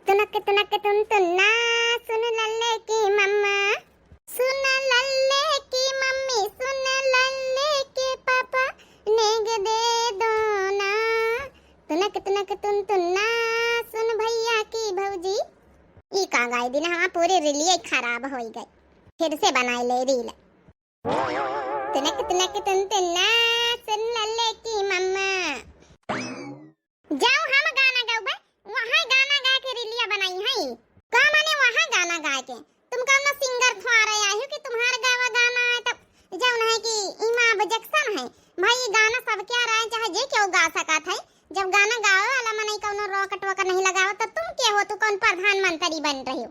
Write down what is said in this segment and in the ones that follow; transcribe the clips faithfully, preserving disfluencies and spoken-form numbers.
तुनक तुनक तुन तुन्ना, सुन लल्ले की मम्मा, सुन लल्ले की मम्मी, सुन लल्ले के पापा, नेग दे दो ना। तुनक तुनक तुन तुन्ना, सुन भैया की भौजी। ई का गाय दिन, हमार पूरी रिलिये खराब होई गई, फिर से बनाई ले रील। तुनक तुनक तुन तुन्ना, सुन लल्ले की मम्मा। जाओ हम गाना गाउबे, वहाँ गाना गा के रीलिया बनाई है। का माने वहाँ गाना गा के? तुम कौनो सिंगर थोड़े आए हो कि तुम्हार गावा गाना है तब जौन है कि इमा ऑब्जेक्शन है। भाई ये गाना सबके आ रहा है, चाहे जे क्यों गा सकत है। जब गाना गावे वाला मनई कौनो रोक टोक नहीं लगावत तो तुम के हो, तू कौन प्रधानमंत्री बन रही हो?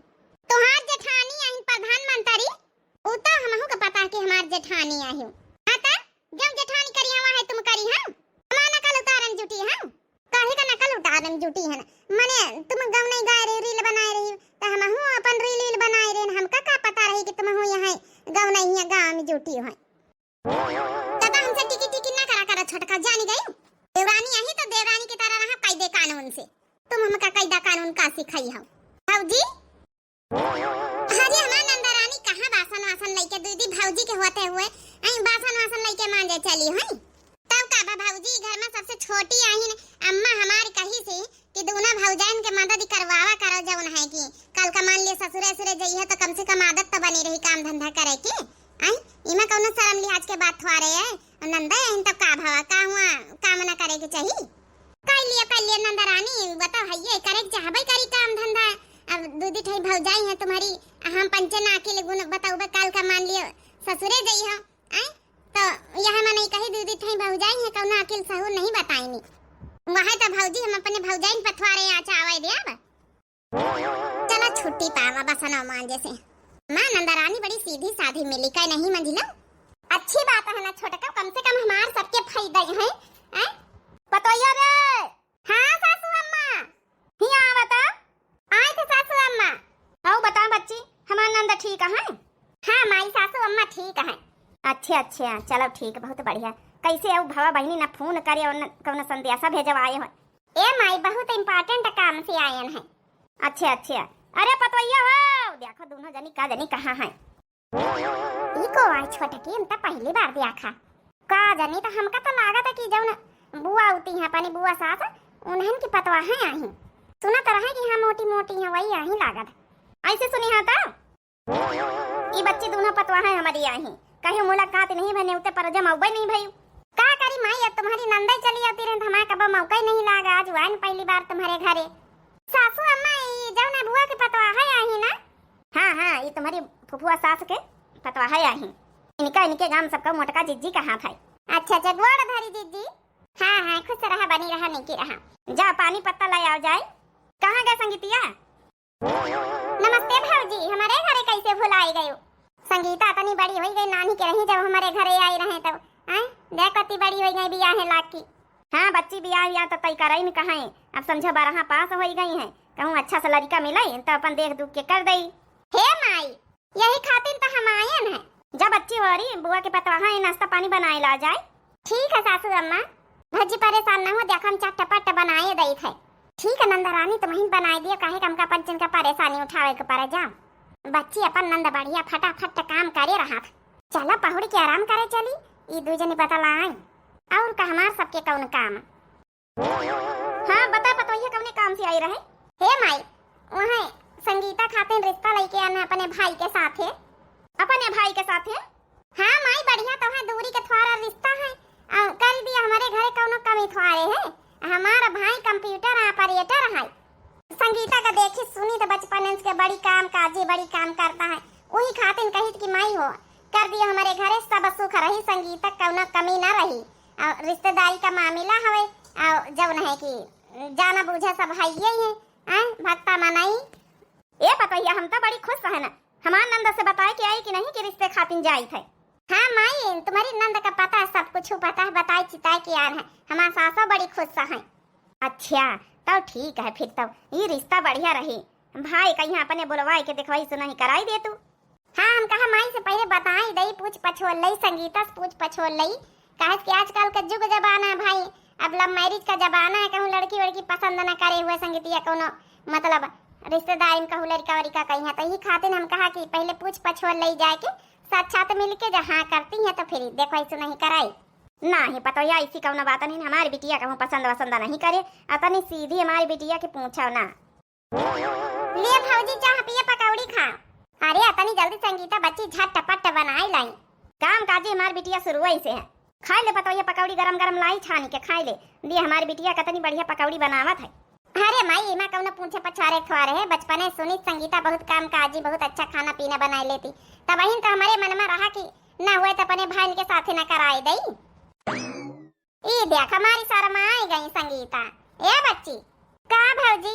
तुम्हार जेठानी आइन प्रधानमंत्री, उ तो हमहू के पता कि हमार जेठानी आही। हाँ त, जब जेठानी करी हवा है तुम करी हम? हमार नकल उतारन जुटी हम? काहे का नकल उतारन जुटी है ना? मने तुम गौनई गाय रही, रील बनाए रही, त हमहू अपन रील वील बनाए रहे। हमका का पता रही कि तुमहू यहाँ गौनई हिया गाँव में जुटी हो। दादा हमसे टिकी टिकी ना करा करा छोटका, जानी गई। देवरानी आही तो देवरानी की तरह रहा, कायदे कानून से। तुम हमका कायदा कानून का सिखाई हो? भौजी, अरे हमार नंदा रानी कहाँ बासन वासन लइके दीदी भौजी के होते हुए आई बासन वासन लइके मांजे चली हुई। तब का बा भौजी, घर में सबसे छोटी आहिन अम्मा हमारी कही से कि दोनों भौजाइन के मदद करवावा करो, जौन है कि कल का मान लिया ससुरे ससुरे जइहे तो कम से कम आदत तो बनी रही काम धंधा करे के। आई इमा कौनो शर्म लिहाज के बात थोड़े है। नंदा आहिन तब का भवा, का हुआ, काम ना करे के चाहिए? कर लिया, कर लिया नंदा रानी, बताओ है ये करे के चाहबे करी काम धंधा। अब दीदी ठई भौजाई है तुम्हारी, हम पंचे ना अकेले गुण बताओबे, काल का मान लियो ससुरे जई हो, आय? तो यह मन नहीं कही दीदी ठई भौजाई है, कौनो अकिल सहूर नहीं बताइनी। वह तो भौजी हम अपने भौजाइन पथवारे आ चावे दे अब। चला छुट्टी पावा बसनवा मांजे से। माँ नंदा रानी बड़ी सीधी साधी मिली, कहे नहीं मंझिलो? अच्छी बात है ना छोटका, कम से कम हमार सबके फायदा ही है, हैं? पतोहिया रे। हाँ सासू अम्मा। हिया आवा तो। आए थे सासू अम्मा। आओ बता बच्ची, हमार नंद ठीक है? हाँ माई सासू अम्मा ठीक है। अच्छे अच्छे, चलो ठीक, बहुत बढ़िया। कैसे आओ भवा बहिनी, ना फोन करे और न कौनो संदेशा भेजवाए हो? ए माई, बहुत important काम से आयन है। अच्छे, अच्छे। अरे पतोहिया हो, देखो दोनों जनी का जनी कहाँ है? ई को आई छोटकी, हम तो पहली बार देखा। का जनी तो हमका तो लागत है कि जौन बुआ उती हैं, अपनी बुआ सास, उन्हन की पतवा है आही। सुनत रहे कि हाँ मोटी मोटी हैं, वही आही लागत। ऐसे सुनी हाँ तो? ई बच्ची दोनों पतवा है हमारी आही, कहियो मुलाकात नहीं भने उते पर जब मौबे नहीं भई। का करी माई, अब तुम्हारी नंदई चली आती रहे तो हमारे कब मौका ही नहीं लागा। आज वाइन पहली बार तुम्हारे घरे। सासू अम्मा, ई जौन बुआ के पतवा है आही ना? हाँ हाँ, ई तुम्हारी फुफुआ सास के पतवा है आही। इनका इनके गांव सबका मोटका जिज्जी कहा था। अच्छा अच्छा, गोड़ धरी जिज्जी। हाँ हाँ, खुश रहा, बनी रहा, निकी रहा। जा पानी पत्ता ले आओ जाए। कहाँ गए संगीतिया? नमस्ते भौजी, हमारे घरे कैसे भुलाई गयो? संगीता इतनी बड़ी हुई गई, नानी के रही जब हमारे घरे आई रहे तब। आय, देख कती बड़ी हुई गई बियाहे लाग की। हाँ बच्ची, बियाह बियाह तो तय करई न कहाँ है, अब समझो बारह पास हुई गई है, कहूँ अच्छा सा लड़का मिले तो अपन देख दुख के कर दई। हे माई, यही खातिर तो हम आयन है। जा बच्ची हो रही, बुआ के पतवाहा है, नाश्ता पानी बनाए ला जाए। ठीक है सासू अम्मा, भज्जी परेशान न हो, देखो हम चटपट बनाए दई थे। ठीक है नंद रानी, तुम ही बनाए दियो, काहे कम का पंचन का परेशानी उठावे के पड़े। जा बच्ची, अपन नंद बढ़िया फटाफट काम करे रहा था। चला पहुड़ के आराम करे चली, ई दू जनी बतलाए। और का हमार सबके कौन काम? हाँ, बता पतोहिया कौने काम से आई रहे? हे माई, वहाँ संगीता खातिर रिश्ता लेके आना अपने भाई के साथे। अपने भाई के साथे? हाँ माई, बढ़िया तो है, दूरी के थोड़ा रिश्ता है। आ, कर दिया हमारे घरे कौनो कमी थोड़े है। हमारा भाई computer operator है। संगीता का देखी सुनी तो बचपन से के बड़ी काम काजी, बड़ी काम करता है। वही खातिर कहित कि माई हो, कर दिया हमारे घरे सब सुख रही, संगीता कौनो कमी ना रही। और रिश्तेदारी का मामला हवे, और जौन है कि जाना बूझा सब है ये है, हैं? भक्ता मनई। ए पतोहिया, हम तो बड़ी खुश है ना, हमार नंद से बताए के आई कि नहीं कि रिश्ते खातिन जाई थे। हाँ माई, तुम्हारी नंद का पता है, सब कुछ पता है, बताए चिताए के आन है, हमार सासो बड़ी खुश है। अच्छा, तब ठीक है, फिर तब ये रिश्ता बढ़िया रही। भाई कहीं अपने बुलवाए के देखवाई सुनाई कराई दे तू। हाँ, हम कहा माई से पहले बताई दई, पूछ पछोल लई, संगीता से पूछ पछोल लई, काहे कि आजकल का जुग जमाना है भाई, अब love marriage का जमाना है, कहूँ लड़की वड़की पसंद ना करे हुए संगीतिया कौनो, मतलब, रिश्तेदारी में कहूँ लड़का वड़का कहीं है, तो यही खातिर हम कहा कि पहले पूछ पछोर ले जाए के, साक्षात मिल के जहाँ करती हैं तो फिर देखो ऐसे नहीं कराई। नाही पतोहिया, ऐसी कौनो बात नहीं, हमारी बिटिया कहूँ पसंद वसंद नहीं करे, अतनी सीधी हमारी बिटिया के पूछो ना। लिए भौजी, चाह पिए, पकौड़ी खा। अरे अतनी जल्दी संगीता बच्ची झटपट बनाई लाई। काम काजी हमार बिटिया शुरुआई से है। खाई ले पतोहिया, पकौड़ी गरम गरम लाई छानी के, खाई ले। लिए हमार बिटिया कतनी बढ़िया पकौड़ी बनावत है। अरे माई, एमा कौनो पूछे पछारे थोड़े है, बचपने सुनी संगीता बहुत काम काजी, बहुत अच्छा खाना पीना बनाए लेती। तब अहिन तो हमारे मन में रहा कि ना हुए तो अपने भाई के साथे ना कराए दई। ई देख, हमारी शर्माई गई संगीता। ए बच्ची। का भौजी?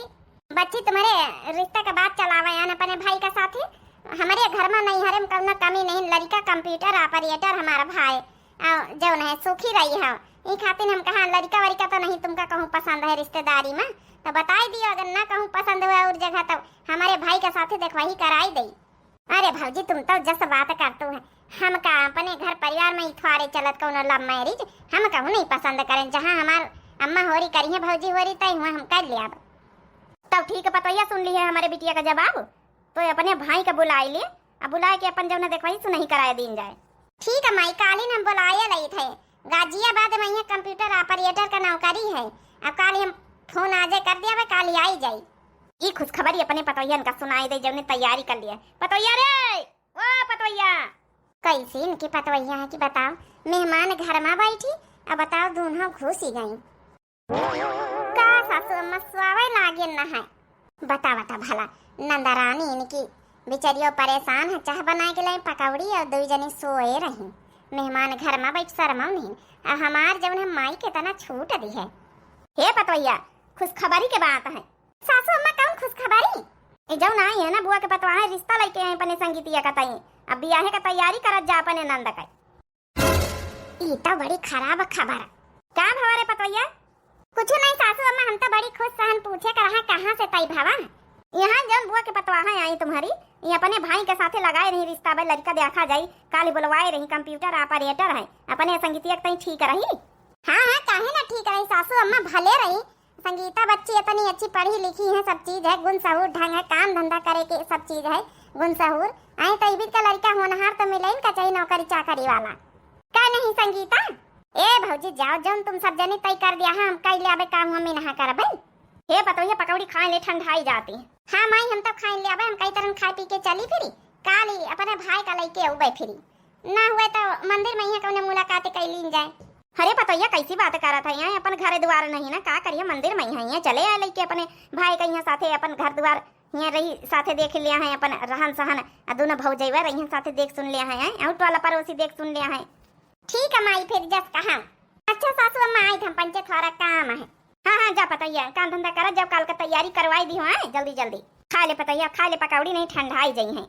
बच्ची, तुम्हरे रिश्ता के बात चलावे आन अपने भाई का साथे। हमरे घर में नहीं हरे में कौनो कमी नहीं, लड़का computer operator हमारा भाई, आ, जौन है सुखी रही है। ई खातिर हम कहा लड़का वड़का तो नहीं तुमका कहूँ पसंद है रिश्तेदारी में, तो बताई दियो, अगर ना कहूँ पसंद हुआ और जगह तो हमारे भाई के साथे देखवाही कराई दई। अरे भौजी, तुम तो जस बात करतू है, हम का अपने घर परिवार में इथवारे चलत कौनो love marriage, हम कहूँ नहीं पसंद करें, जहाँ हमार अम्मा होरी करी है भौजी होरी तय हुआ हम कर लिया। तब ठीक है पतोहिया, सुन ली है हमारे बिटिया का जवाब, तो अपने भाई का बुलाई ले, अब बुलाए के अपन जौन देखवाही सुनही कराए दीन जाए। ठीक है माई, कालिन हम बुलाए लई थे, गाजियाबाद में यहाँ computer operator का नौकरी है। अब काल हम फोन आजे कर दिया, काल आई जाई। ई खुशखबरी अपने पतोहियन का सुनाई दे, जौने तैयारी कर लिए। पतोहिया रे, ओ पतोहिया। कैसे इनकी पतोहिया है कि बताओ, मेहमान घर में बैठी, अब बताओ दोनों घुसी गई। का सासू अम्मा सुआवे लागे न है? बता, बता भला, नंदरानी इनकी बेचारियों परेशान है, चाह बनाए के लाई पकौड़ी और दो जनी सोए रही। मेहमान घर में बैठ शर्माओ नहीं, अब हमार जौन है माई के तना छूट दी है। हे पतोहिया, खुशखबरी के बात है। सासू अम्मा, कौन खुशखबरी? ए जौन आई है ना बुआ के पतोहा, रिश्ता लेके आई अपने संगीतिया का तई, अब बियाहे का तैयारी करत जा अपने नंद का। ई तो बड़ी खराब खबर। का भवा रे पतोहिया? कुछ नहीं सासू अम्मा, हम तो बड़ी खुश सहन, पूछे कर रहा कहाँ से तई भवा? यहाँ जौन बुआ के पतवाहा आई तुम्हारी, ये अपने भाई के साथे लगाए नहीं रिश्ता, भाई लड़का देखा जाई, काल बुलवाए रही, computer operator है, अपने संगीतिया के तई ठीक रही। हाँ हाँ, काहे ना ठीक रही सासू अम्मा, भले रही। संगीता बच्ची इतनी अच्छी पढ़ी लिखी है, सब चीज है, गुण सहूर ढंग है, काम धंधा करे के सब चीज है, गुण सहूर। आए तो इबित का लड़का होनहार तो मिले इनका चाहिए नौकरी चाकरी वाला। का नहीं संगीता? ए भौजी जाओ, जौन तुम सब जनी तय कर दिया है, हम कई ले आबे काम हम ही नहा करबे। हे पतोहिया पकौड़ी खाए ले ठंडाई जाती। हाँ माई, हम तो खाए ले आबे, हम कई तरह खाए पी के चली फिरी, काली अपने भाई का लेके अउबे फिरी। ना हुए तो मंदिर में यहाँ कौने मुलाकात कई लीन जाए। अरे पतोहिया कैसी बात करत है, यहाँ अपन घर द्वार नहीं ना, का करिए मंदिर में यहाँ, यहाँ चले आए लेके अपने भाई का यहाँ साथे अपन घर द्वार यहाँ रही साथे देख लिया है, अपन रहन सहन आ दोनों भौजैवा रही साथे देख सुन लिया है, हैं? आउट वाला पड़ोसी देख सुन लिया है। ठीक है माई, फिर जस कहा। अच्छा सासू अम्मा, आई हम पंचे थोड़ा काम है। हाँ हाँ, जा पतैया, काम धंधा करा, जब काल का तैयारी करवाई दी हो, हैं? जल्दी जल्दी खा ले पतैया, खा ले, पकौड़ी नहीं ठंडाई जाई हैं।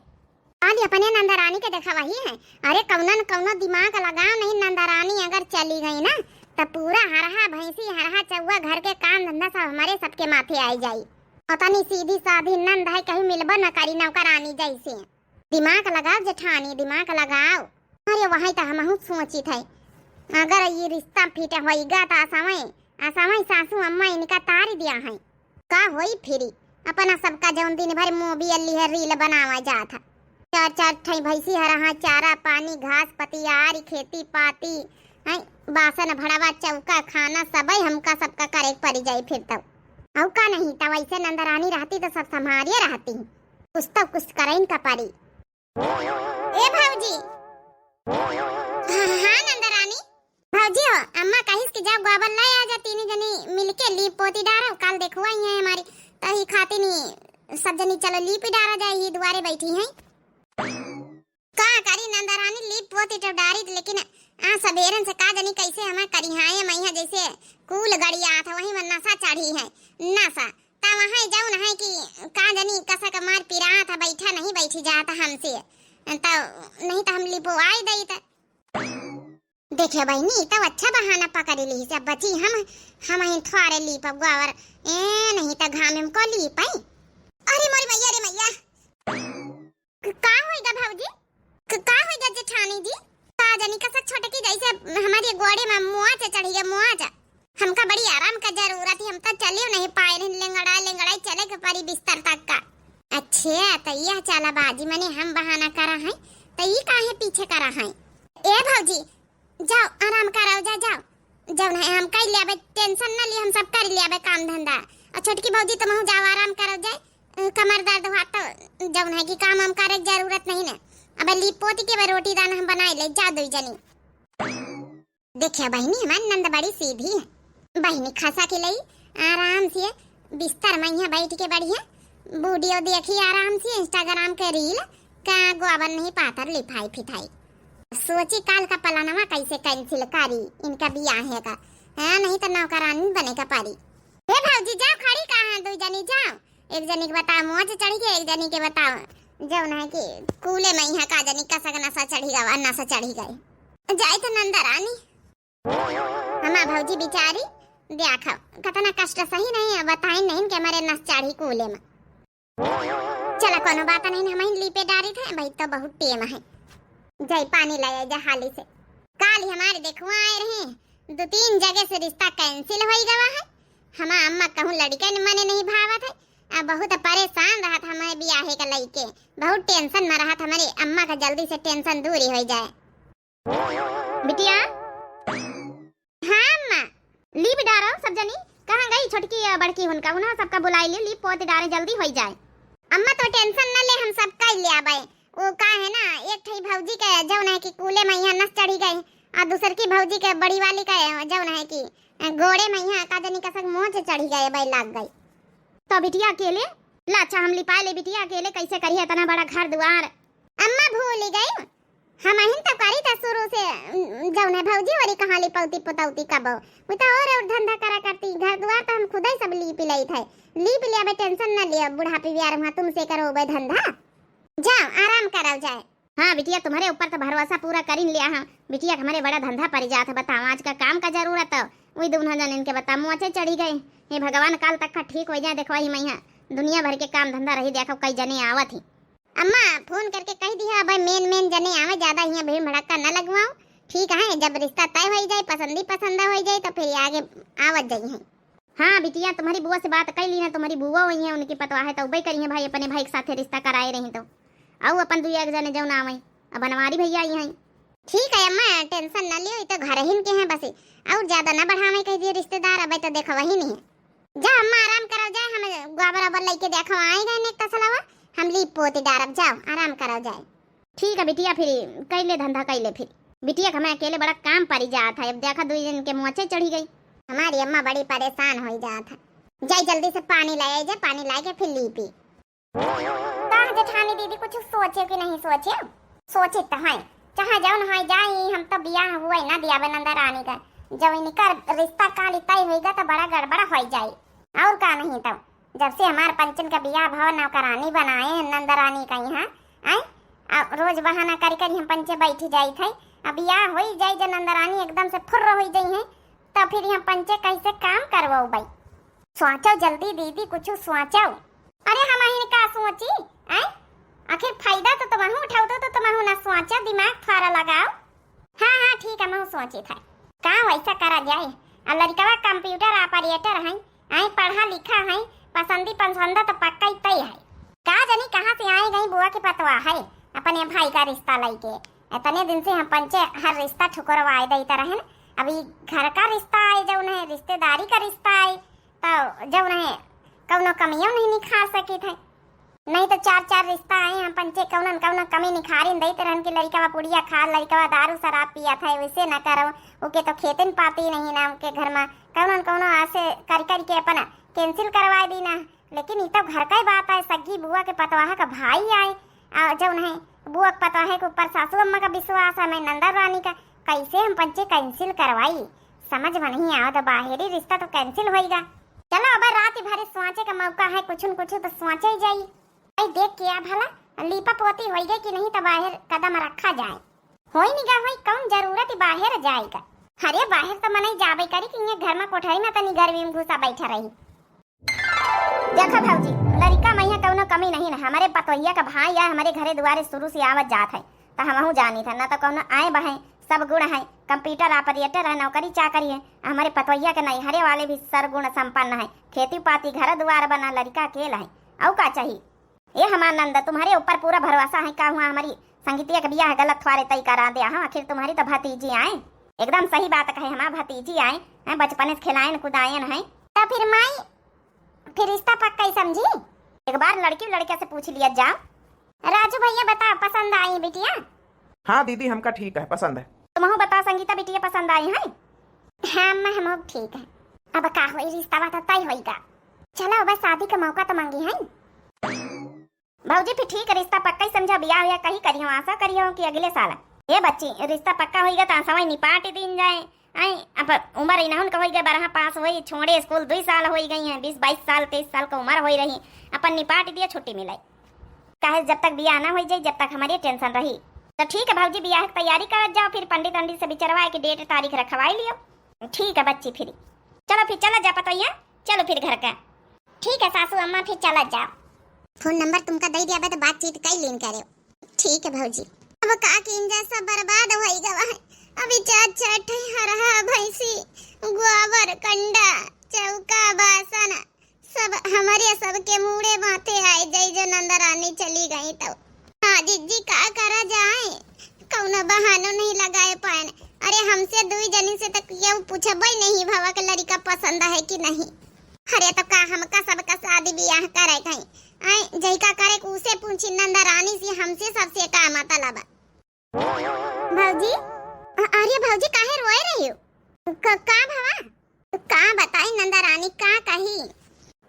काल अपने नंदरानी के देखा वही है। अरे कौनो न कौनो दिमाग लगाओ नहीं, नंदरानी अगर चली गई ना तो पूरा हरहा भैंसी हरहा चौवा घर के काम धंधा सब हमारे सबके माथे आई जाई। पता नहीं सीधी साधी नंद है, कहीं मिलबो न करी नौकरानी जैसे। दिमाग लगाओ जेठानी, दिमाग लगाओ। अरे वही तो हमहू सोचित है, अगर ये रिश्ता फिट होइगा तो असवई असवई सासू अम्मा इनका तार दिया है। का होई फिरी? अपना सबका जौन दिन भर मोबाइल लिहे रील बनावा जात है। चार चार ठई भैंसी हरहा, चारा पानी, घास पतियारी, खेती पाती, हैं, बासन भड़वा चौका खाना सबई हमका सबका करे के पड़ी जाई फिर तब। अउ का नहीं तब ऐसे नंदरानी रहती तो सब संभारिए रहती। कुछ तो कुछ करे इनका पड़ी। ए भौजी। हाँ, हाँ, नंदरानी। भौजी हो, अम्मा कहिस कि जाओ गोबर ले आ जा, तीनों जनी मिलके लीप पोती डारो, काल देखो आई है हमारी, तही खातिर नी सब जनी चलो लीप डारा जाए, ही दुआरे बैठी हैं। का करी नंदरानी लीप पोती तो डारी, लेकिन आ सबेरन से का जनी कैसे हमार करिहाए मैया जैसे कूल गड़िया था, वही में नशा चढ़ी है, नशा। ता वहाँ जौन है कि का जनी कसक मार पिरात है, बैठा नहीं बैठी जात हमसे, तो नहीं तो हम लिपवाई दई त। देखे बहिनी, ई तो अच्छा बहाना पकड़ ली से बची हम, हम ही थोड़े लीप गोबर, ए नहीं तो घाम में को लीप आई। अरे मोरी मैया रे मैया। क-, का होइगा भौजी? क-, का होइगा जेठानी जी? का जनी कसक छोटकी जैसे हमारी गोड़े में मुआचा चढ़ी गया, मुआचा। हमका बड़ी आराम का जरूरत है, हम तो चलियो नहीं पाए रहे, लेंगड़ाए लेंगड़ाए चले के परी बिस्तर तक का। अच्छा, त यह चालाबाजी मने हम बहाना करा हैं, त ई काहे पीछे करा हैं? ए भौजी, जाओ आराम कराओ, जा, जाओ। जौन है हम कइ लेबे, tension न ली, हम सब कइ लेबे काम धंधा। और छोटकी भौजी तुमहू जाओ आराम करो जाए, अ, कमर दर्द हुआ तो जौन है कि काम हम करे के जरूरत नहीं न। अब लीप पोत के अब रोटी दाना हम बनाए ले, जा दुई जनी। देखिया बहिनी, हमार नंद बड़ी सीधी है। बहिनी खसा के लई आराम से बिस्तर में यहाँ बैठ के बढ़िया video देखी, आराम से Instagram के reel का गोबर नहीं पातर लिपाई फिटाई। सोची काल का पलानवा कैसे cancel करी इनका बियाहे का, हाँ, नहीं तो नौकरानी बने का परी। हे भौजी, जाओ, खड़ी का है, दुई जनी जाओ। एक जनी के बताओ मोच चढ़ी गई, एक जनी के बताओ जौन है कि कूले में यहाँ का जनी कसक नशा चढ़ी गवा, नशा चढ़ी गई। जाए तो नंदा रानी, हमार भौजी बिचारी, देखो, कतना कष्ट सही नहीं है, बताइन नहीं कि हमरे नस चढ़ी कूले में। चला, कोनो बात नहीं, हमहिन लीपे डारी थे, भाई तो बहुत टेम है। जाई पानी लाए जा हाली से। काल ही हमारे देखवा आए रहे, दो तीन जगह से रिश्ता cancel होई गवा है। हमार अम्मा कहूँ लड़के न मने नहीं भावत है, आ बहुत परेशान रहत हमारे बियाहे के लइके, बहुत tension में रहत। हमारे अम्मा का जल्दी से tension दूरी होई जाए। बिटिया। हाँ अम्मा। लीप डारो सब जनी। कहाँ गई छोटकी या बड़की हुनका? उन्हा सबका बुलाई ले, लीप पोत डारे, जल्दी होई जाए। अम्मा तो tension न ले, हम सब कइ लेबे। वो का है ना, एक ठई भौजी के जौन है कि कूले में यहाँ नस चढ़ी गई, और दूसर की भौजी के बड़ी वाली का जौन है कि गोड़े में यहाँ का जनी कसक मोच चढ़ी गए, बई लाग गई। तो बिटिया अकेले? ला अच्छा हम लिपाए ले बिटिया, अकेले कैसे करिए इतना बड़ा घर दुआर? अम्मा भूल गई, हमहिन तो करी था शुरू से, उम, जौन है भौजी वरी कहाँ लिपौती पुतौती कबो। वो तो और, और धंधा करा करती, घर दुआर तो हम खुद ही सब लीप लेई थे। लीप लिया बे, tension न लिया, बुढ़ापे बियार हुआ तुमसे करो बे धंधा। जाओ आराम करो जाए। हाँ बिटिया, तुम्हारे ऊपर तो भरोसा पूरा करिन लिया हम। बिटिया, हमारे बड़ा धंधा परि जात है, बताओ आज का काम का जरूरत है। वही दुनों जन इनके बता मोचे चढ़ी गए। हे भगवान, काल तक का ठीक हो जाए, देखो ही मैया दुनिया भर के काम धंधा रही, देखो कई जने आवत ही। अम्मा, फोन करके कहि दिहा, अब मेन मेन जने आवे, ज्यादा हियाँ भीड़ भड़क्का न लगवाओ। ठीक है, जब रिश्ता तय होई जाए, पसंदी पसंदा होई जाए, तो फिर आगे आवत जाई है। हाँ बिटिया, तुम्हारी बुआ से बात कइ ली है, तुम्हारी बुआ वही है, उनकी पतवा है, तो उबई करी है भाई, अपने भाई के साथे रिश्ता कराए रही तो। अउ अपन दुई एक जने जौन आवे, अब बनवारी भैया आई हैं। ठीक है अम्मा, tension न लियो, ये तो घर हिन के हैं बस, और ज्यादा न बढ़ावे कहि दियो रिश्तेदार, अब तो देखो वही नहीं है। जा अम्मा, आराम करो जाए, हम गोबर ओबर लेके देखो आए गए ने तसलवा, हम लीप पोती डारब, जाओ आराम करो जाए। ठीक है बिटिया, फिर कैले धंधा कैले फिर। बिटिया, हमें अकेले बड़ा काम परि जात है, अब देखा दुई जन के मोचे चढ़ी गई। हमारी अम्मा बड़ी परेशान होई जात है। जाई जल्दी से पानी लाए जा, पानी लाए के फिर लीपी। का जेठानी दीदी, कुछ सोचे कि नहीं सोचे? सोचे तो है, चाहे जौन है जाई, हम तो बियाह हुए ना दियाबे नंदा रानी का। जब इनकर रिश्ता काली तय होइगा तो बड़ा गड़बड़ होई जाई, और का नहीं तो। जब से हमार पंचन का बियाह भवन नौकरानी बनाए हैं नंदा रानी का यहाँ, आए, आ रोज बहाना करी करी हम पंचे बैठी जाई थे। अब बियाह होई जाई जब नंदा रानी एकदम से फुर्र होई जाई है, तो फिर हम पंचे कैसे काम करवाओ भाई? सोचो जल्दी दीदी, कुछ सोचो। अरे हम अहिन का सोची, आए? आखिर फायदा तो तुमहू उठाओ, तो, तो तुमहू ना सोचो, दिमाग थोड़ा लगाओ। हाँ, हाँ, ठीक है, महू सोची था। का वैसा करा जाए? आ लड़कवा computer operator है, आए पढ़ा लिखा है, पसंदी पसंदा तो पक्का ही तय है। का जानी कहाँ से आए गई बुआ के पतवा है, अपने भाई का रिश्ता लेके। इतने दिन से हम पंचे हर रिश्ता ठुकरवाए देते रहन, अभी घर का रिश्ता आए, जौन है रिश्तेदारी का रिश्ता आए, तो जौन है कौनो कमियों नहीं निखार सकी थे। नहीं तो चार चार रिश्ता आए, हम पंचे कौनो न कौनो कमी निखारिन देते रहन कि लड़कवा पुड़िया खा, लड़कवा दारू शराब पिया था, वैसे न करो, ओके तो खेतिन पाती नहीं ना, उनके घर में कौनो न कौनो ऐसे कर करके अपन cancel करवाए दी ना। लेकिन ई तो घर का ही बात है, सग्गी बुआ के पतवाह का भाई आए, आ, जौन है बुआ के पतवाह के ऊपर सासू अम्मा का विश्वास है, मैं नंदा रानी का, कैसे हम पंचे cancel करवाई? समझ में नहीं आवत, बाहरी रिश्ता तो cancel होइगा। चलो, अब रात भरे सोचे का मौका है, कुछ न कुछ तो सोचे ही जाई। आई देख के आ भला, लीपा पोती होइगा कि नहीं, तो बाहर कदम रखा जाए। होई निगा होई, कौन जरूरत बाहर जाएगा? अरे, बाहर तो मनई जाबे करी कि ये घर में कोठरी में तनी गर्मी में घुसा बैठा रही। देखा भौजी, लड़का में यहाँ कौनो कमी नहीं ना, हमारे पतोहिया का भाई या हमारे घरे दुआरे शुरू से आवत जात है, तो हमहू जानी था, ना तो कौनो आए बहे, सब गुण है, computer operator है, नौकरी चाकरी है, हमारे पतोहिया के नैहरे वाले भी सर्वगुण संपन्न है, खेती पाती, घर दुआर बना, लड़का अकेला है, और का चाहिए? ए हमार नंद, तुम्हरे ऊपर पूरा भरोसा है, का हुआ हमरी संगीतिया के बियाह गलत थ्वारे तय करा दिया, हाँ, आखिर तुम्हरी तो भतीजी आए, एकदम सही बात कहे, हमार भतीजी आए, हैं, बचपने से खिलायन कुदायन है। तो फिर माई, फिर रिश्ता पक्का ही समझी? एक बार लड़की लड़किया से पूछ लिया जाओ। राजू भैया बताओ, पसंद आई बिटिया? हाँ दीदी, हमका ठीक है, पसंद है। तुमहू बताओ संगीता बिटिया, पसंद आई है? हाँ अम्मा, हमहू ठीक है। अब का होई, रिश्ता तो तय होइगा। चलो बस शादी का मौका तो मांगी है। भौजी फिर ठीक है, रिश्ता पक्का ही समझा, बियाह हुआ कहीं करियो, आशा करियो कि अगले साल। ए बच्ची, रिश्ता पक्का होइगा तो आसवाई निपाट दीन जाए। आई, अब उम्र इनहुन का होइगा, बारह पास होई, छोड़े स्कूल दुई साल होई गई हैं, बीस बाईस साल, तेईस साल का उम्र होई रही, अपन निपाट दिया, छुट्टी मिलाई। काहे जब तक बियाह ना होई जाई, जब तक हमारी टेंशन रही। तो ठीक है भौजी, बियाह की तैयारी करत जाओ, फिर पंडित अंडित से बिचरवाए के डेट तारीख रखवाई लियो। ठीक है बच्ची, फिर चलो, फिर चला जा पतोहिया, चलो फिर घर का। ठीक है सासू अम्मा, फिर चला जाओ। फोन नंबर तुमका दे दिया बा, तो बातचीत कई लीन करे। ठीक है भौजी। अब का कीन जा, सब बर्बाद होई गवा है। अभी चार चार ठे हरहा, भैंसी, गोबर, कंडा, चौका, बासन, सब हमरे सबके मूड़े माथे आए जाई, जो नंदरानी चली गई तो। हाँ जिज्जी, का करा जाए, कौनो बहानो नहीं लगाए पाएन। अरे हमसे दुई जनी से तो केहू पूछबे नहीं भवा के लड़का पसंद है कि नहीं। अरे तो का हमका सबका शादी बियाह करे कहीं? आई जइका करे के उसे पूछी नंदरानी से, हमसे सबसे का मतलब? भौजी, अ-, अरे भौजी, काहे रोए रही हो? क-, का भवा? का बताई नंदरानी, का कही?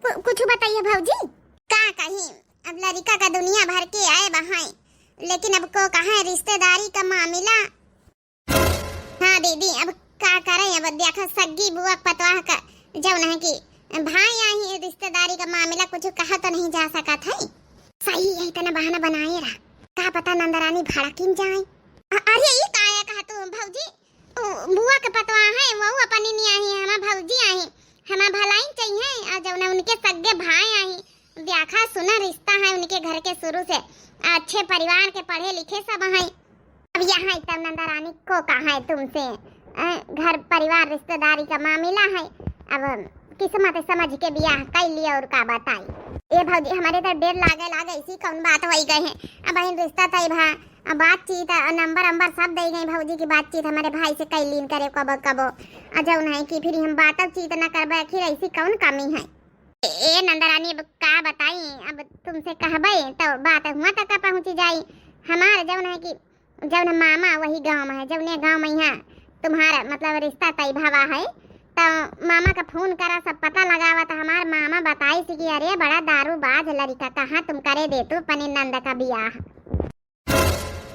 कु-, कुछ बताइए भौजी। का कही, अब लड़का का दुनिया भर के आए बहाए, लेकिन अब को कहा है रिश्तेदारी का मामला। हाँ दीदी, अब का करे, अब देखा सग्गी बुआ पतवाह का जौन है कि भाई आई, रिश्तेदारी का मामला कुछ कहा तो नहीं जा सकत है। सही है, इतना बहाना बनाए रहा, का पता नंदरानी भड़किन जाए। अ-, अरे ई काया कहा तू भौजी, उ बुआ के पतवाह है, वो अपनी नहीं आई है, हमार भौजी आई, हमार भलाई चाहिए, और जौन उनके सग्गे भाई आई, देखा सुना रिश्ता है उनके घर के शुरू से, अच्छे परिवार के, पढ़े लिखे सब हैं। अब यहाँ तब नंदरानी को कहा है तुमसे, अ, घर परिवार रिश्तेदारी का मामला है, अब किस्मत समझ के बियाह कर लिया और का बताई। ए भौजी, हमारे तो डर लागे लागे, ऐसी कौन बात होई गए है। अब इन रिश्ता तय भा, अब बातचीत, अ, नंबर अंबर सब दे गए भौजी की बातचीत हमारे भाई से कई लीन करे कबो कबो, अ, जौन है कि फिर हम बातचीत न करबे, आखिर ऐसी कौन कमी है। ए नंदरानी, अब का बताई, अब तुमसे कहबे तो बात हुआ तक पहुँची जाई। हमार जौन है कि जौन मामा वही गाँव में है, जौने गाँव में यहाँ तुम्हारा मतलब रिश्ता तय भवा है, तो मामा का फोन करा, सब पता लगावा, तो हमार मामा बताई सी कि अरे बड़ा दारूबाज लड़का, कहाँ तुम करे दे तू अपने नंद का बियाह।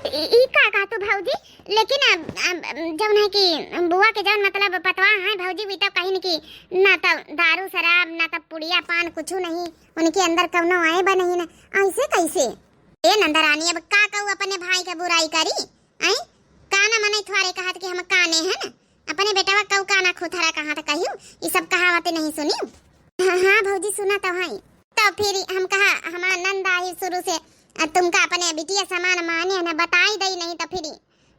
ई, ई का कहा तू भौजी? लेकिन अब, अब, अब जौन है कि बुआ के जौन मतलब पतवा है भौजी, वी तो कहीं कि ना तो दारू शराब, ना तो पुड़िया पान, कुछ नहीं, उनके अंदर कौनो आए बा नहीं ना, ऐसे कैसे? ए नंदरानी, अब का कहू अपने भाई के बुराई करी? आई काना मनई थ्वारे कहत कि हम काने है ना, अपने बेटवा कऊ काना खुथरा कहाँ तो कहियो, ई सब कहावते नहीं सुनियो। हाँ, हाँ भौजी, सुना तो है। तो फिर हम कहा, हमार नंद आई शुरू से, अ, तुमका अपने बिटिया समान माने है ना, बताई दई नहीं तो फिर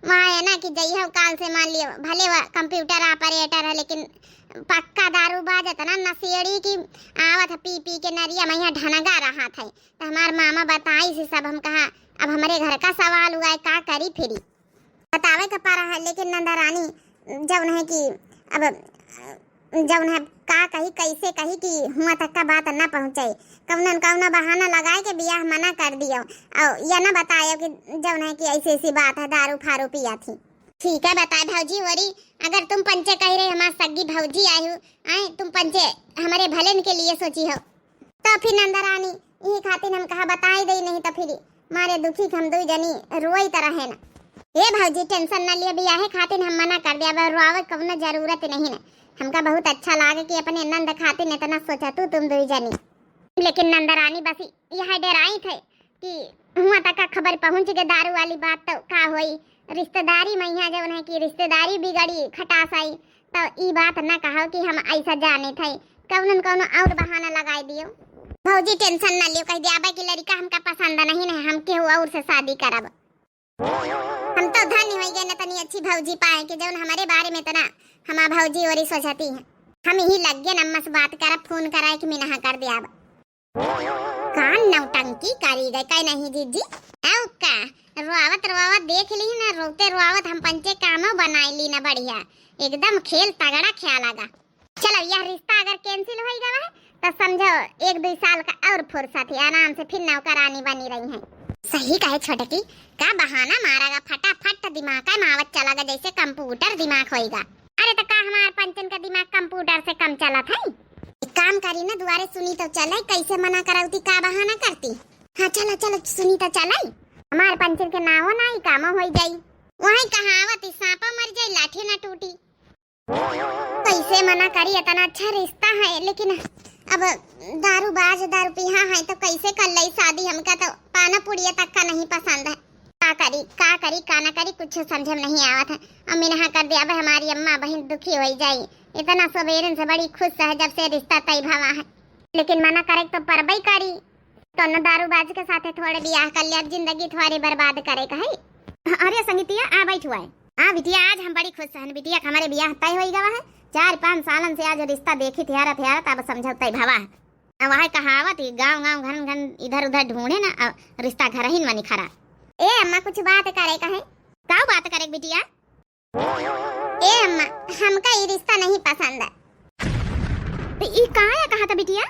वहाँ है ना कि जइहो काल से मान लियो, भले वह कंप्यूटर ऑपरेटर है, लेकिन पक्का दारूबाज, इतना नशेड़ी कि आवत है पी पी के नरिया में यहाँ ढनगा रहा था। तो हमार मामा बताई से सब, हम कहा, अब हमारे घर का सवाल हुआ है, का करी फिरी? बतावे के पड़ा है, लेकिन नंदरानी जौन है कि अब जौन है का कही, कैसे कही कि हुआ तक का बात ना पहुँचे, कौनो न कौनो बहाना लगाए के बियाह मना कर दियो, और यह ना बतायो कि जौन है कि ऐसी ऐसी बात है, दारू फारू पिया थी। ठीक है, बताए भौजी होरी, अगर तुम पंचे कह रहे, हमार सग्गी भौजी आई हो, आए तुम पंचे हमारे भलेन के लिए सोची हो। तो फिर नंदरानी, यही खातिर हम कहा बताई दई, नहीं तो फिर मारे दुखी के हम दुई जनी रोई तो रहे ना। ए भौजी, टेंशन न लिया, बियाहे खातिर हम मना कर दिया, अब रोवे कौनो जरूरत नहीं ना। हमका बहुत अच्छा लागे कि अपने नंद खातिर इतना सोचा तू तुम दुई जनी। लेकिन नंदरानी बस यह डराई थे कि हुआ तक का खबर पहुँच गए दारू वाली बात तो का होई, रिश्तेदारी में यहाँ जौन है कि रिश्तेदारी बिगड़ी खटास आई, तो ई बात ना कहो कि हम ऐसा जाने थे, कौनो न कौनो और बहाना लगाई दियो। भौजी टेंशन ना लियो, कह दिया कि लड़का हमका पसंद नहीं है, हम केहू और से शादी करब। हम तो धन्य हो गए न तनी अच्छी भौजी पाए कि जौन हमारे बारे में इतना हमार भौजी ओरी सोचती है। हम यही लग गए नम्मा से बात करब, फोन कराए कि मिनहा कर दिया। का नौटंकी करी गए, का नहीं जीजी? औ का, रोआवत रोआवत देख ली ना, रोते रोआवत हम पंचे कामो बनाई ली ना बढ़िया, एकदम खेल तगड़ा खेला गा। चलो, यह रिश्ता अगर cancel होई गवा है, तो समझो एक दुई साल का और फुर्सत है, आराम से फिर नौकरानी बनी रही हैं। सही कहे छोटकी, का बहाना मारा गा, फटाफट दिमाग का मावत चला गा, जैसे computer दिमाग होई गा। अरे, तो का हमार पंचन का दिमाग computer से कम चलत है? एक काम करी ना, दुआरे सुनी तो चले, कैसे मना करौती, का बहाना करती? हाँ, चलो, चलो, सुनी तो चले। हमार पंचन के नावो ना, ई कामो होई जाई। वही कहावत, "ई सांपो मर जाई, लाठी ना टूटी।" कैसे मना करी, इतना अच्छा रिश्ता है, लेकिन अब दारू बाज, दारू पीहा है, तो कैसे कर लई शादी? हमका तो पाना पुड़िया तक का नहीं पसंद है। का करी, का करी, का ना करी, कुछ समझ में नहीं आवत है। अम्मी नहा कर दिया, अब हमारी अम्मा बहन दुखी होई जाई। इतना सवेरन से बड़ी खुश है, जब से रिश्ता तय भवा है, लेकिन मना करे तो परबई करी। कौनो दारूबाज के साथे थोड़े बियाह कर लिया, जिंदगी थोड़ी बर्बाद करे का है। अरे संगीतिया, आ बैठ हुआ है। हाँ बिटिया, आज हम बड़ी खुश हन बिटिया, हमारे बियाह तय होई गवा है। चार पाँच सालन से आज रिश्ता देखी थियारा थियारा, तब समझौता भवा है। अब वह कहावत ही, गाँव गाँव घन घन इधर उधर ढूंढे ना, अब रिश्ता घर ही में निखरा। ए अम्मा, कुछ बात करे का है? का बात करे बिटिया? ए अम्मा, हमका ई रिश्ता नहीं पसंद है। तो ई का है कहा था बिटिया?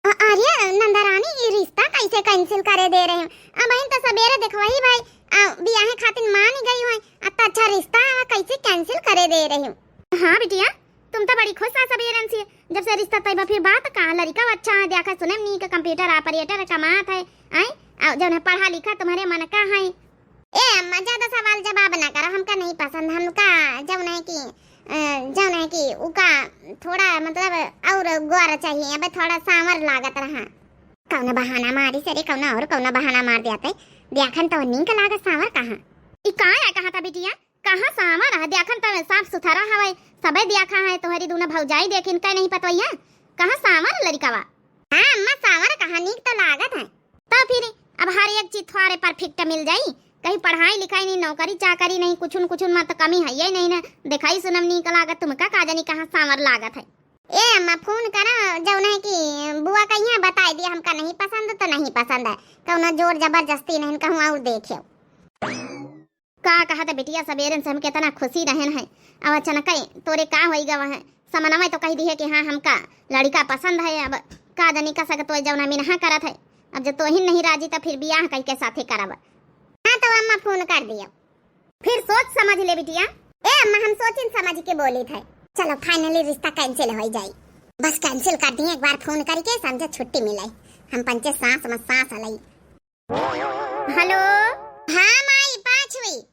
अ-, अरे नंदरानी, ई रिश्ता कैसे cancel करे दे रहे हो? अब बहन तो सवेरे देखवही भाई, आ, बियाहे खातिर मान गई हो, अत्ता अच्छा रिश्ता है, कैसे cancel करे दे रहे हो? हाँ बिटिया, तुम तो बड़ी खुश है सवेरन से, जब से रिश्ता तय बा, फिर बात का? लड़का अच्छा है, देखा सुने में नीक, computer operator कमात है, आए, आ, जौन है पढ़ा लिखा तुम्हारे मन का है। ए अम्मा, ज्यादा सवाल जवाब ना करो, हमका नहीं पसंद। हमका जौन है कि, अ, जौन है कि उका थोड़ा मतलब और गोर चाहिए, अब थोड़ा सांवर लागत रहा। कौन बहाना मारी सरे, कौन और कौन बहाना मार दिया ते? देखन तो नीक लागत सांवर कहाँ। ई का है कहा था बिटिया? कहाँ सांवर है? देखन तो साफ सुथरा हवे, सबे देखा है, तोहरी दोनों भौजाई देखिन, का नहीं पतवैया? कहाँ सांवर लड़िकवा? हाँ अम्मा, सांवर कहाँ, नीक तो लागत है। तो फिर अब हर एक चीज थोड़े perfect मिल जाई, कहीं पढ़ाई लिखाई नहीं, नौकरी चाकरी नहीं, कुछुन कुछुन मत कमी है ये नहीं ना, दिखाई सुनम नीक लागत, तुमका का जानी कहाँ सांवर लागत है। ए अम्मा, फोन करा, जौन है कि बुआ कहिया बताई दिया, हमका नहीं पसंद तो नहीं पसंद है, कौनो जोर जबरदस्ती नहीं, कहूँ और देखियो। का कहत बिटिया, सबेरन से हम केतना खुशी रहन है। अब अचनकै तोरे का होई गवा है? समनवा तो कह दिहे कि हाँ, हमका लड़िका पसंद है। अब का जानी का सक तो जौना मिनहा करत है। अब जब तोहिन नहीं राजी, तो फिर बियाह कह के साथे करब। हाँ, तो अम्मा फोन कर दियो, फिर सोच समझ ले बिटिया। ए अम्मा, हम सोचिन समझ के बोली थे। चलो, finally रिश्ता cancel हो जाई। बस cancel कर दिए, एक बार फोन करके समझे छुट्टी मिले। हम पंचे सांस में सांस अलई। हेलो। हाँ माई, पाँच हुई।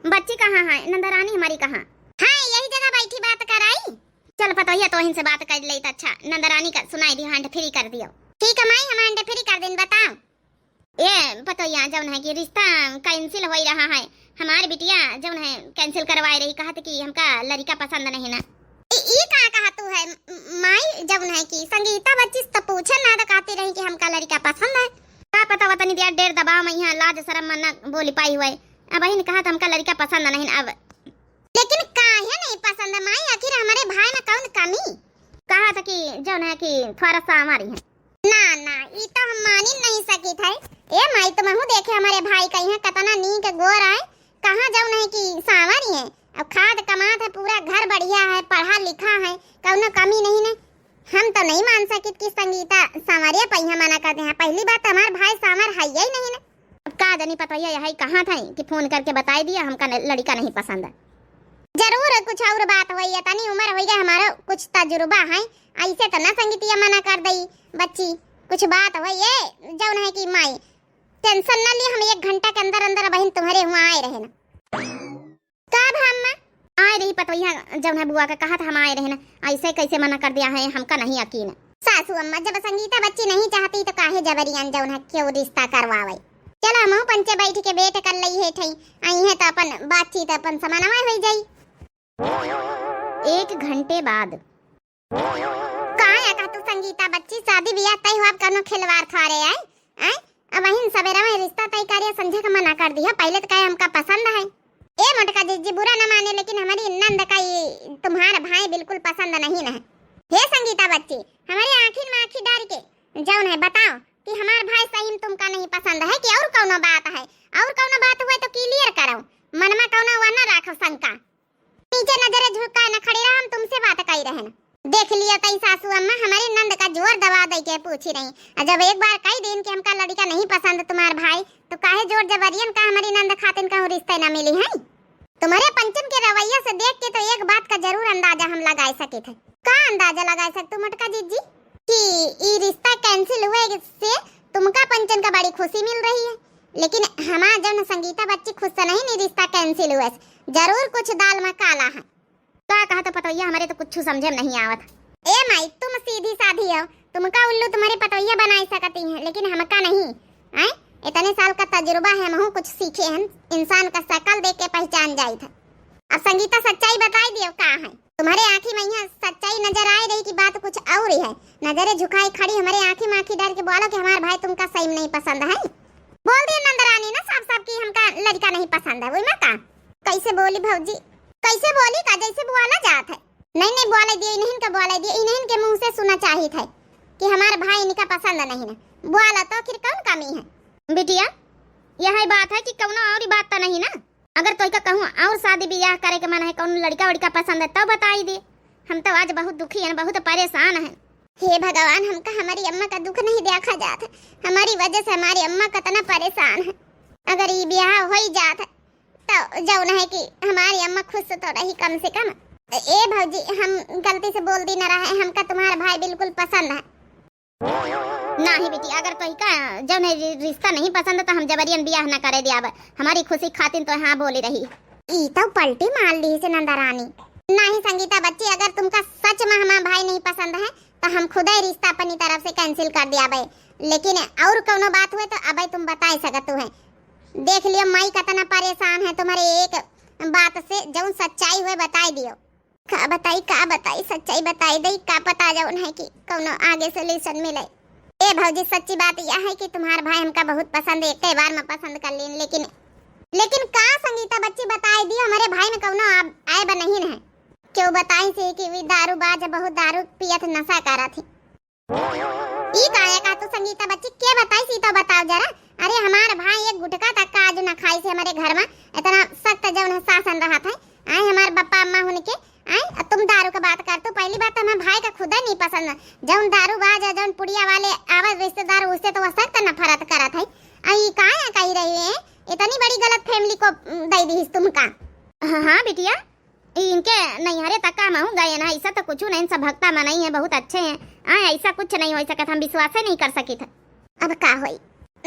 बच्ची कहाँ है? नंदरानी हमारी कहाँ? हाँ, यही जगह बैठी बात कराई। चल पतोहिया, तोहिन से बात कर ले तो अच्छा, नंदरानी का सुनाई दी, hand free कर दियो। ठीक है माई, हम hand free कर दिन, बताओ। ए पतोहिया, जौन है कि रिश्ता cancel हो रहा है, हमार बिटिया जौन है cancel करवाए रही, कहत कि हमका लड़िका पसंद नहीं ना। ई, ई का कहा तू है म-, माई, जब नहीं की संगीता बच्ची से तो पूछे ना तो कहती रही कि हमका लड़िका पसंद है। का पता वतनी दिया डेर दबाव में यहाँ लाज शरम में न बोली पाई हुए। अब ही कहा तो हमका लड़िका पसंद नहीं अब। लेकिन काहे नहीं पसंद है माई, आखिर हमारे भाई में कौन कमी? कहा था कि जौन है कि थोड़ा सा हमारी है। ना, ना, ई तो हम मानी नहीं सकित है। ए माई, तुमहू देखे हमारे भाई कहिया कतना नीक गोर आए, कहाँ जौन है कि सांवर ही है। अब खाद कमात है, पूरा घर बढ़िया है, पढ़ा लिखा है, कौनो कमी नहीं ने। हम तो नहीं मान सकित कि संगीता सांवरिया पहिया मना कर दे हैं। पहली बात तो हमार भाई सांवर है ही नहीं ने। अब का जानी पतोहिया यही कहाँ था कि फोन करके बताई दिया, हमका न-, लड़िका नहीं पसंद है। जरूर कुछ और बात होई है, तनी उम्र होई गई, हमारा कुछ तजुर्बा है, ऐसे तो ना संगीतिया मना कर दई बच्ची, कुछ बात होई है। जौन है कि माई tension ना ली, हम एक घंटा के अंदर अंदर बहन तुम्हारे हुआ आए रहे ना। का भा अम्मा? आए रही पतोहिया, जौन है बुआ का कहा था हम आए रहे ना, ऐसे कैसे मना कर दिया है, हमका नहीं यकीन। सासू अम्मा, जब संगीता बच्ची नहीं चाहती तो काहे जबरियन जौन है क्यों रिश्ता करवावे? चलो हमहू पंचे बैठ के wait कर लई है ठई, आई है तो अपन बातचीत अपन समानवा हो जाई। एक घंटे बाद। का या का तू संगीता बच्ची, शादी बियाह तय हुआ, अब कौनो खिलवाड़ थोड़े आए, आए? अब अहिन सवेरा में रिश्ता तय करिया, संझा का मना कर दिया, पहले तो कहे हमका पसंद है। ए मोटका जीजी, बुरा न माने, लेकिन हमारी नंद का ये तुम्हारा भाई बिल्कुल पसंद नहीं है। हे संगीता बच्ची, हमारी आँखिन में आँखी डाल के जौन है बताओ, कि हमार भाई सही में तुमका नहीं पसंद है कि और कौनो बात है? और कौनो बात हुए तो clear करो, मन में कौनो वह ना राखो शंका। नीचे नजरे झुकाए न खड़ी रहा, हम तुमसे बात कही रहन। देख लियो तई सासू अम्मा, हमारी नंद का जोर दबा दे के पूछी रही। और जब एक बार कही दिन कि हमका लड़का नहीं पसंद तुम्हार भाई, तो काहे जोर जबरियन का हमारी नंद खातिन कहूँ रिश्ते न मिली है? तुम्हारे पंचन के रवैया से देख के तो एक बात का जरूर अंदाजा हम लगा सके थे। का अंदाजा लगा सकतू मोटका जीजी? कि ई रिश्ता cancel हुए से तुमका पंचन का बड़ी खुशी मिल रही है, लेकिन हमार जौन संगीता बच्ची खुश से नहीं, नी रिश्ता cancel हुए से जरूर कुछ दाल में काला है। का कहत पतोहिया, हमरे तो कुछ समझे में नहीं आवत। ए माई, तुम सीधी साधी हो, तुमका उल्लू तुम्हारे पतोहिया बनाई सकती हैं, लेकिन हमका नहीं। आए, इतने साल का तजुर्बा है, हमहू कुछ सीखे हैं, इंसान का शकल देख के पहचान जाइत है। अब संगीता सच्चाई बताई दियो का है। तुम्हारे आँखी में यहाँ सच्चाई नजर आए रही कि बात कुछ और ही है। नजरे झुकाई खड़ी हमारे आँखी में आँखी डाल के बोलो कि हमार भाई तुमका सही में नहीं पसंद है। बोल दिया नंदरानी ना साफ साफ कि हमका लड़का नहीं पसंद है, वही में का? कैसे बोली भौजी, कैसे बोली का जैसे बोला जात है। नहीं, नहीं बोले दिए, इन्हीं का बोले दिए, इन्हीं के मुँह से सुना चाहित है कि हमार भाई इनका पसंद नहीं ना। बोला तो आखिर कौन कमी है? बिटिया, यही बात है कि कौनो और बात तो नहीं ना? अगर तोहका कहूँ और शादी ब्याह करे के मन है, कौनो लड़का वड़का पसंद है, तब बताई दे। हम तो आज बहुत दुखी हैं, बहुत परेशान हैं। हे भगवान, हमका हमारी अम्मा का दुख नहीं देखा जात है। हमारी वजह से हमारी अम्मा कितना परेशान है। अगर ये ब्याह हो ही जात है, तो जौन है कि हमारी अम्मा खुश तो रही कम से कम। ए भौजी, हम गलती से बोल दी न रहे, हमका तुम्हारा भाई बिल्कुल पसंद है। नाही बेटी, अगर तोहिका जौन है रि-, रिश्ता नहीं पसंद तो हम जबरियन बियाह ना करे दियाब। हमारी खुशी खातिन तो हाँ बोली रही। ई तो पलटी मार ली से नंदा रानी। नाही संगीता बच्ची, अगर तुमका सच में हमार भाई नहीं पसंद है तो हम खुदे रिश्ता अपनी तरफ से cancel कर दियाबे, लेकिन और कौनो बात हुए तो अबे तुम बताए सकत है। देख लियो माई कितना परेशान है तुम्हारे एक बात से, जौन सच्चाई हुए बताई दियो। का बताई, का बताई, सच्चाई बताई दई, का पता जौन है कि कौनो आगे solution मिले। ए भौजी, सच्ची बात यह है कि तुम्हार भाई हमका बहुत पसंद है, एक बार में पसंद कर लीन, लेकिन, लेकिन का संगीता बच्ची बताई दियो, हमारे भाई में कौनो आब-, ऐब नहीं है। क्यों बताई से कि वी दारू बाज बहुत दारू पियत नशा करत ही। ई काहे का तू संगीता बच्ची के बताई सी तो बताओ जरा। अरे हमार भाई एक गुटखा तक का आज ना खाई से हमारे घर में, इतना सख्त जौन है शासन रहत है। आए हमार बप्पा अम्मा हुन के, आए अब तुम दारू का बात कर, तू पहली बात तो हमारे भाई का खुदा नहीं पसंद। जौन दारू बाज है, जौन पुड़िया वाले आवाज रिश्तेदार उससे तो वह सख्त नफरत करत है। आ ई काहे कही रही है, इतनी बड़ी गलत family को उम, दे दी तुमका। हाँ, हाँ बिटिया, इनके नैहरे तक का महू गए ना, ऐसा तो कुछ नहीं, सब भक्ता मनई है, बहुत अच्छे हैं। हाँ, ऐसा कुछ नहीं हो सकत, हम विश्वास ही नहीं कर सकित है। अब का होई,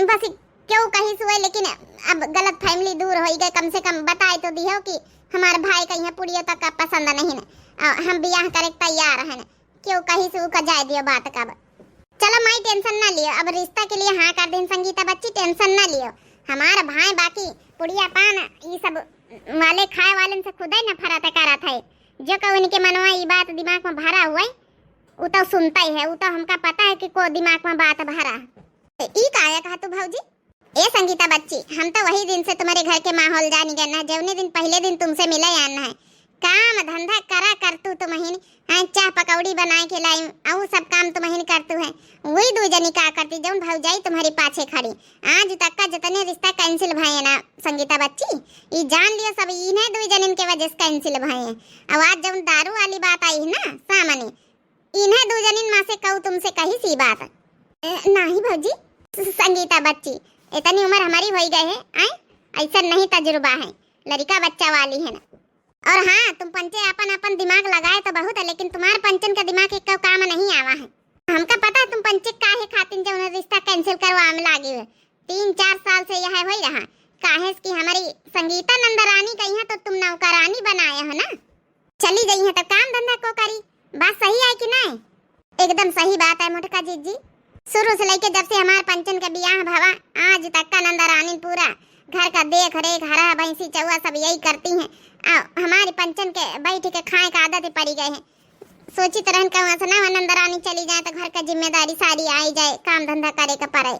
बस क्यों कही सुए, लेकिन अब गलत family दूर होई गए, कम से कम बताए तो दियो कि हमार भाई का यहाँ पुड़ियो तक का पसंद नहीं है, और हम बियाह करे के तैयार हैं। क्यों कही से उका जाए दियो बात का। अब चलो माई, tension ना लियो, अब रिश्ता के लिए हाँ कर देन संगीता बच्ची, tension ना लियो। हमार भाई बाकी पुड़िया पान ई सब वाले खाए वालन से खुदे नफरत करत है। जो का उनके मनवा ई बात दिमाग में भरा हुआ है, उ तो सुनता ही है, उ तो हमका पता है कि को दिमाग में बात भरा। तो ई काहे कहा तू भौजी? ए संगीता बच्ची, हम तो वही दिन से तुम्हारे घर के माहौल जानी गए ना, जौने दिन पहले दिन तुमसे मिले आन है। काम धंधा करा कर तू तुमहिन, हाँ, चाह पकौड़ी बनाए के लाई, अउ सब काम तुमहिन कर तू है। वही दू जनी का करती जौन भौजाई तुम्हारी पाछे खड़ी। आज तक का जितने रिश्ता cancel भए ना संगीता बच्ची, ई जान लियो सब इन्हें दू जनिन के वजह से cancel भए हैं। अब आज जौन दारू वाली बात आई है ना सामने, इन्हें दू जनिन में से कऊ तुमसे कही सी बात? ए, नाही भौजी, स-, संगीता बच्ची, इतनी उम्र हमारी होई गए है, आए, ऐसा नहीं तजुर्बा है, लड़का बच्चा वाली है ना। और हाँ, तुम पंचे अपन अपन दिमाग लगाए तो बहुत है, लेकिन तुम्हार पंचन का दिमाग एक काम नहीं आवा है। हमका पता है तुम पंचे काहे खातिन जौन रिश्ता cancel करवा में लागे हुए। तीन चार साल से यह होई रहा, काहे कि हमारी संगीता नंदरानी गई है तो तुम नौकरानी बनाए हो ना। चली गई है तो काम धंधा को करी, बात सही है कि नहीं? एकदम सही बात है मोटका जीजी। शुरू से लेके जब से हमार पंचन के बियाह भवा, आज तक का नंदरानी पूरा घर का देख रेख, हरा भैंसी चौवा सब यही करती हैं। आ, हमारी पंचन के बैठ के खाए का आदत ही पड़ी गए है। सोचित रहन कहूँ से ना नंदरानी चली जाए तो घर का जिम्मेदारी सारी आई जाए, काम धंधा करे के पड़े।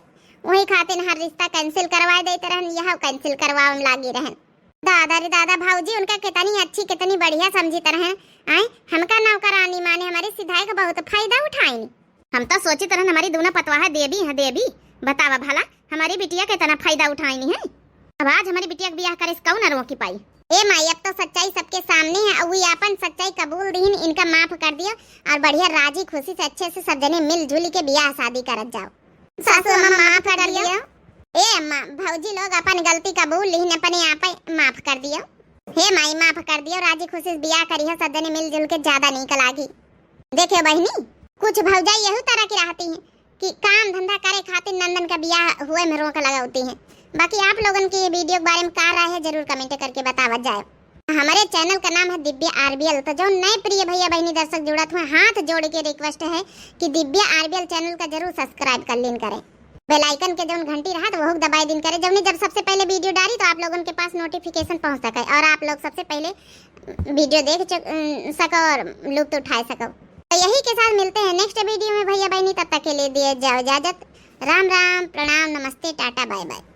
वही खातिर हर रिश्ता cancel करवाए देते रहन, यह cancel करवावे में लागी रहन। दादा रे दादा, भौजी उनका कितनी अच्छी, कितनी बढ़िया समझित रहन। आए, हमका नौकरानी माने हमारे सिधाई का बहुत फायदा उठाइन। हम तो सोचित रहन हमारी दूना पतवाह देवी है, देवी, बतावा भला, हमरी बिटिया के इतना फायदा उठाइनी है। अब आज हमरी बिटिया के बियाह करे से कौन रोकी पाई? ए माई, अब तो सच्चाई सबके सामने है, अउर वी आपन सच्चाई कबूल दीन, इनका माफ कर दियो और बढ़िया राजी खुशी से अच्छे से सब जने मिलजुल के बियाह शादी करत जाओ। सासू अम्मा माफ कर दियो। ए अम्मा, भौजी लोग अपन गलती कबूल लीन, अपने आप माफ कर दियो। हे माई, माफ कर दियो, राजी खुशी से बियाह करियो, सब जने मिलजुल के ज्यादा नीक लागी। देखे बहिनी, कुछ भौजाई यहू तरह की रहती हैं कि काम धंधा करे खातिर नंदन का बियाह हुए में रोक लगावती हैं। बाकी आप लोगन के ये वीडियो के बारे में का राय है, जरूर कमेंट करके बतावत जाए। हमारे चैनल का नाम है दिव्या आरबीएल, तो जो नए प्रिय भैया बहिनी दर्शक जुड़त हुए, हाथ जोड़ के रिक्वेस्ट है कि दिव्या आरबीएल चैनल का जरूर सब्सक्राइब कर लीन करें। बेल आइकन के जौन घंटी रहत वहू के दबाए दीन करे, जौने जब सबसे पहले वीडियो डाली तो आप लोगन के पास नोटिफिकेशन पहुंच सके और आप लोग सबसे पहले वीडियो देख चुक-, अम, सको और लुत्फ उठा सको। तो यही के साथ मिलते हैं नेक्स्ट वीडियो में भैया बहिनी, तब तक के लिए दिए जाओ इजाजत। राम राम, प्रणाम, नमस्ते, टाटा, बाय बाय।